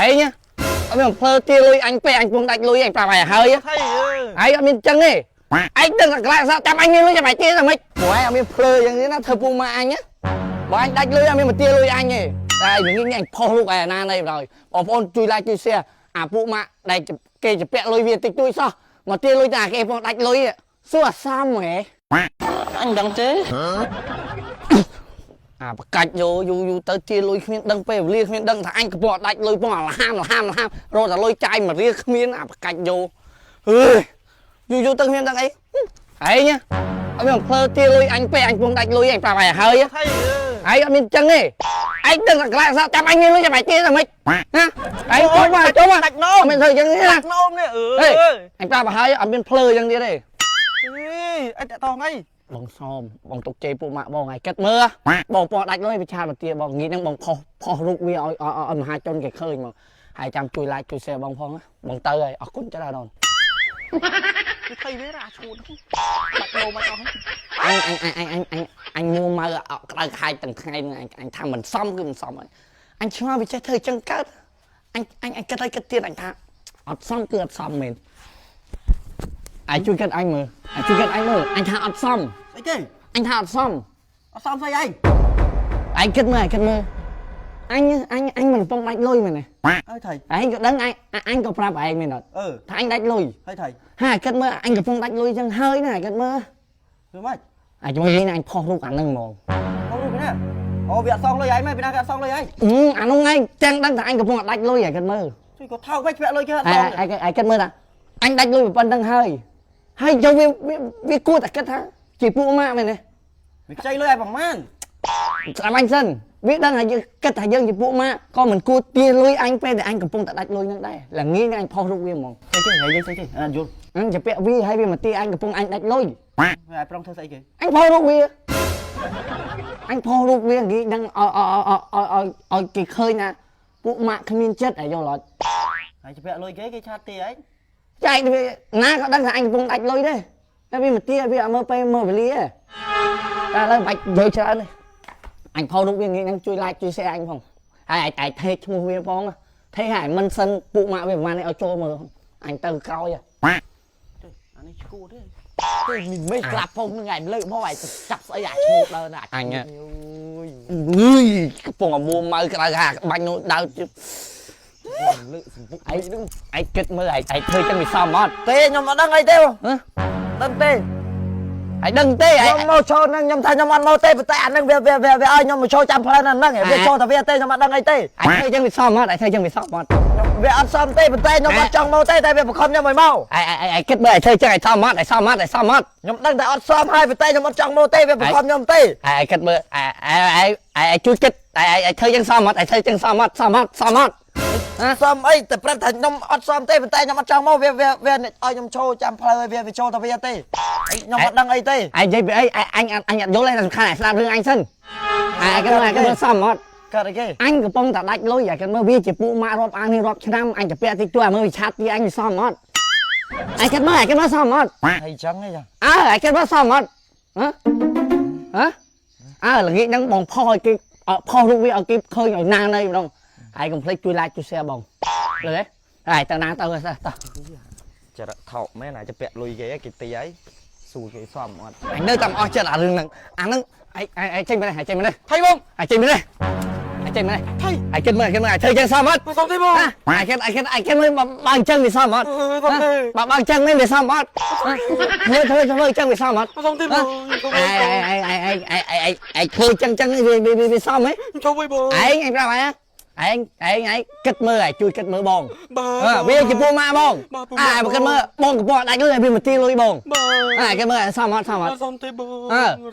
ឯងអត់មានភ្លើទាលុយអញពេកអញពងដាច់លុយអញប្រាប់ឲ្យហើយ ថៃអើយ ឯងអត់មានចឹងទេឯងដឹងតែក្លាសចាំអញមានលុយចាំឯងទាតែម៉េចព្រោះឯងអត់មានភ្លើយ៉ាងនេះណាធ្វើពូម៉ាអញណាបើអញដាច់លុយអត់មានមកទាលុយអញទេតែឯងងាយអញផុសរូបឯណាណីបណ្ដោយបងប្អូនជួយ like ជួយ share អាពួកម៉ាដែលគេជពាក់លុយវាតិចតួចសោះមកទាលុយតែគេពងដាច់លុយសួរអាសមហ៎ អញដឹងទេ អាបកាច់យោយូរយូរទៅទាលុយគ្មានដឹងពេលវេលាគ្មានដឹងថាអញកំពុងដាច់លុយពងអាលហាមលហាមលហាមរត់តែលុយចាយមករៀលគ្មានអាបកាច់យោអើយយូរយូរទៅគ្មានដឹងអីឯងអត់មានភ្លើទាលុយអញពេកអញពងដាច់លុយអញប្រាប់ឲ្យហើយ ថៃអើយ ឯងអត់មានចឹងទេឯងដឹងតែក្លាសចាំអញមានលុយចាំឯងទាតែម៉េចណាឯងចូលមកចូលមក ដាច់នោម អត់មានធ្វើចឹងទេណា ដាច់នោមនេះអើ ហេ យ អញប្រាប់ឲ្យហើយអត់មានភ្លើចឹងទៀតទេ អេអញតាក់តងអី បងសមបងទុកជេរពួកម៉ាក់បងឯងគិតមើលបងពណ៌ដាច់លុយវាឆាតមកទាបងងាយហ្នឹងបងផុសផុសរូបវាឲ្យឲ្យមហាជនគេឃើញមកហើយចាំជួយ like ជួយ share បងផងណាបងទៅហើយអរគុណច្រើនអូន គឺថៃវាអាឈួតដាច់នោមអញអស់ អញអញអញអញអញអញមួម៉ៅអក់ក្តៅក្រហាយទាំងថ្ងៃហ្នឹងអញអញថាមិនសមគឺមិនសមហើយអញឆ្ងល់វាចេះធ្វើអញ្ចឹងកើតអញអញអញគិតឲ្យគិតទៀតអញថាអត់សមគឺអត់សមមែនអញជួយគិតអញមើលអញជួយគិតអញមើលអញថាអត់សម ស្អីគេ អញថាអត់សម អត់សមស្អីឯង ឯងគិតមើលឯងគិតមើលអញអញអញមិនកំពុងដាច់លុយមែនទេ ហើយថៃ ឯងក៏ដឹងឯងអញក៏ប្រាប់ឯងមែនអត់ អឺ ថាអញដាច់លុយ ហើយថៃ ហើយគិតមើលអញកំពុងដាច់លុយចឹងហើយណាគិតមើល ធ្វើម៉េច អញជាមួយនេះអញផុសរូបអាហ្នឹងហ្មង មករូបណាអូវាអត់សងលុយឯងមែនពីណាគេអត់សងលុយឯង អឺអានោះឯងចឹងដឹងថាអញកំពុងដាច់លុយឯងគិតមើល ជួយក៏ថោកមិនពាក់លុយគេអត់ ឯ សង ងឯងឯងគិតមើលថាអញដាច់លុយប៉ុណ្្នឹងហើយហើយយកវាវាគួរតែគិតថាជាពួកម៉ាក់មែនទេ វាខ្ចីលុយឯងប្រហែល ស្ដាប់អញសិនវាដឹងថាយើងគិតថាយើងជាពួកម៉ាក់ក៏មិនគួរទាលុយអញពេលដែលអញកំពុងតែដាច់លុយនឹងដែរល្ងាចនឹងអញផុសរូបវាហ្មង ស្អីគេថ្ងៃយើងស្អីគេអត់យល់ អញจะពាក់វាហើយវាមកទាអញកំពុងអញដាច់លុយ ឯងប្រុងធ្វើស្អីគេ អញផុសរូបវាអញផុសរូបវាគេដឹងឲ្យឲ្យឲ្យឲ្យឲ្យគេឃើញណាពួកម៉ាក់គ្មានចិត្តឲ្យយល់អត់ ហើយពាក់លុយគេគេឆាតទីឯង ចែកវាណាក៏ដឹងថាអញកំពុងដាច់លុយដែរតែវាមកទាវាអត់មើលពេលមើលវេលាទេតែឥឡូវបាច់និយាយច្រើនទេអញផុសរូបវាងាយហ្នឹងជួយ like ជួយ share អញផងហើយឯងថេកឈ្មោះវាផងថេកឲ្យមិនសិនពួកម៉ាក់វាប្រហែលនេះឲ្យចូលមើលអញទៅក្រោយ អានេះឈួតទេ ទេមីមេក្លាប់ផងនឹងឯងលើកមកឯងចាប់ស្អីអាឈ្មោះដើរណា អញ អើយ អើយកំពុងតែមួម៉ៅក្តៅហាបាញ់នោះដៅជិះ លើកសម្ពុក ឯងនឹងឯងគិតមើលឯងឯងធ្វើចឹងវាសមអត់ ទេខ្ញុំអត់ដឹងអីទេ ហ៎ ដឹងទេ ឯងដឹងទេឯ ខ្ញុំ ង មកចូលហ្នឹងខ្ញុំថាខ្ញុំអត់មកទេប៉ុន្តែអាហ្នឹងវាវាវាវាឲ្យខ្ញុំមកចូលចាំផ្លូវហ្នឹងហ្នឹងវាចូលតែវាទេខ្ញុំអត់ដឹងអីទេ ឯងធ្វើចឹងវាសមអត់ឯងធ្វើចឹងវាសមអត់ វាអត់សមទេប៉ុន្តែខ្ញុំអត់ចង់មកទេតែវាបង្ខំខ្ញុំឲ្យមក ឯងឯងឯងគិតមើលឯងធ្វើចឹងឯងសមអត់ឯងសមអត់ឯងសមអត់ ខ្ញុំដឹងតែអត់សមហើយប៉ុន្តែខ្ញុំអត់ចង់មកទេវាបង្ខំខ្ញុំទេ ឯងឯងគិតមើលឯងឯងឯងឯងជួយគិតឯងឯងធ្វើចឹងសមអត់ឯងធ្វើចឹងសមអត់សមអត់សមអត់ សមអីតែប្រាប់ថាខ្ញុំអត់សមទេប៉ុន្តែខ្ញុំអត់ចង់មកវាវាវាឲ្យខ្ញុំចូលចាំផ្លូវឲ្យវាវាចូលតែវាទេខ្ញុំអត់ដឹងអីទេ ឯងនិយាយពីអីឯងអញអញអត់យល់ទេតែសំខាន់ឯងស្ដាប់រឿងអញសិនឯងគិតមើលឯងគិតមើលសមអត់ កើតអីគេ អញកំពុងតែដាច់លុយឯងគិតមើលវាជាពួកម៉ាក់រាប់អាននេះរាប់ឆ្នាំអញទៅពាក់តិចតួចឲ្យមើលវាឆាតទីអញវាសមអត់ឯងគិតមើលឯងគិតមើលសមអត់ ហើយចឹងឯងចា អើឯងគិតមើលសមអត់ហ៎ហ៎អើល្ងាចហ្នឹងបងផុសឲ្យគេផុសរូបវាឲ្យគេឃើញឲ្យណានៅម្ដងហើយកុំភ្លេចជួយ like ជួយ share បងលឺទេហើយទៅណាទៅទៅតោះ ចរិតថោកមែនអាចពាក់លុយគេគេទីហើយសួរគេសមអត់ អញនៅតែអស់ចិត្តអារឿងហ្នឹងអាហ្នឹងឯងឯងចេញមកនេះឯងចេញមកនេះ ថៃបង ឯងចេញមកនេះឯងចេញមកនេះ ថៃ ឯងគិតមើលគិតមើលឯងធ្វើចឹងសមអត់ មកសមទេបង ឯងគិតឯងគិតឯងគិតមើលបើអញ្ចឹងវាសមអត់បើបើអញ្ចឹងមែនវាសមអត់ធ្វើធ្វើធ្វើអញ្ចឹងវាសមអត់ មកសុំទេបង ឯងឯងឯងឯងឯងឯងឯងធ្វើចឹងចឹងវាវាសមហ៎ ចូលវិញបង ឯងឯងប្រាប់ឯងឯងឯងឯងគិតមើលឯងជួយគិតមើលបង បាទ វាជាពួកម៉ាបងអើបើគិតមើលបងកំពុងដាច់លុយឲ្យវាមកទីលុយបង បាទ អើគិតមើលសមអត់សមអត់ សុំទេបង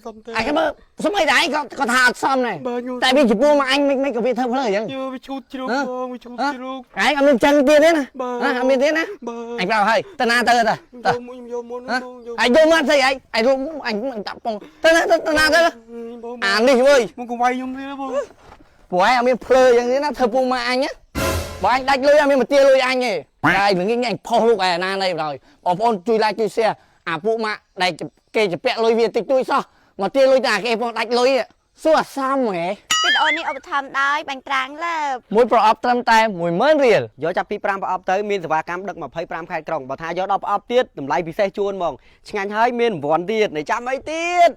សុំទេ ឯងគិតមើលសុំអីតែឯងក៏ក៏ថាអត់សមដែរ បាទខ្ញុំ តែវាជាពួកម៉ាអញមិនមិនក៏វាធ្វើផ្លូវអញ្ចឹង យើវាឈូតជ្រូកបងវាឈូតជ្រូក ឯងអត់មានចឹងទៀតទេណា បាទ អត់មានទៀតណា បាទ អញប្រាប់ហើយទៅណាទៅទៅទៅ យកមួយយកមុនបងយក ឯងយកមកស្អីឯងឯងរុំអញអញតាក់ពងទៅណាទៅណាទៅ បង អានេះវើយ មកកុំវាយខ្ញុំទៀតបង ព្រោះឯងអត់មានភ្លើយ៉ាងនេះណាធ្វើពូម៉ាអញណាបើអញដាច់លុយអត់មានមកទាលុយអញទេតែល្ងាចនេះអញផុសរូបឯណាណីបណ្ដោយបងប្អូនជួយ like ជួយ share អាពួកម៉ាដែលគេជពាក់លុយវាតិចតួចសោះមកទាលុយតែគេពងដាច់លុយសួរអាសមហ៎ វីដេអូនេះឧបត្ថម្ភដោយបាញ់ត្រាងលើប មួយប្រអប់ត្រឹមតែ10000រៀល យកចាប់ពី5ប្រអប់ទៅមានសេវាកម្មដឹក25ខេត្តក្រុងបើថាយក10ប្រអប់ទៀតតម្លៃពិសេសជួនហ្មងឆ្ងាញ់ហើយមានរង្វាន់ទៀតនៅចាំអីទៀត។